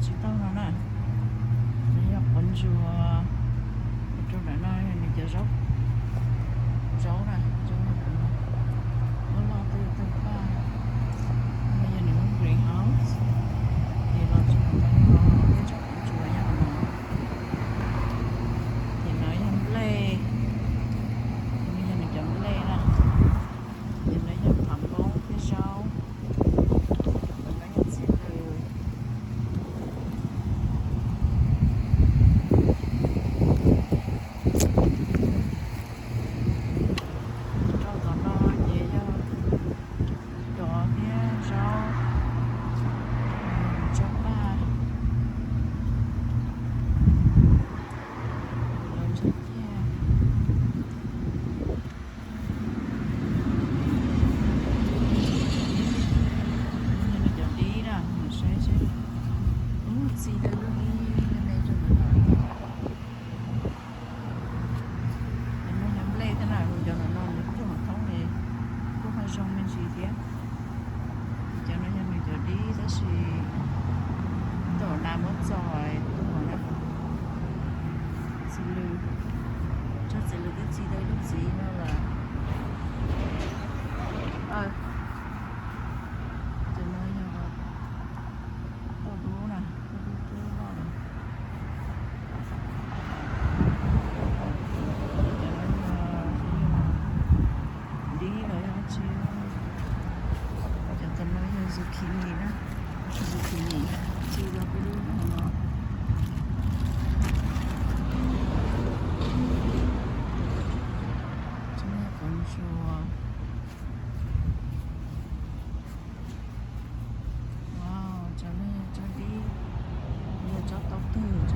Tsis tau no na. Nws yog quav ntsuas. Rau nram no yog nws cov zaub, zaub na, zaub no, loj loj twg twg paj. No yog nws lub greenhouse. Ces los txog no yog peb tsob quav ntsuas nyob hauv no. Ces no yog nplej, no yog nws cov nplej na. Ces no yog qhov npoob thiab zaub. Ces no yog txiv lws. Rau tom no ces yog cov thiab zaub, tsob paj, lawv ntsa ciaj. Cov dib na, saib seb. Ub, txi tau lub dib me me rau ntawm no. Ces no yog nplej thiab na, cov no no nws kuj ho thoob li, kuj ho zoo me ntsis thiab. Cov no yog nws cov dib tab sis tom nav muab txog tuag na. Txiv lws, tsob txiv lws twb txi tau ib lub txiv no lawm. Cov no yog tauj dub na, tauj dub cub loj lawm. Cov no yog dib los yog dab tsi. Cov tom no yog zucchini na, zucchini txi tau peb lub no. Tsob no yog quav ntsuas. Wow, cov no yog tsob dib, yog tsob tauj twg,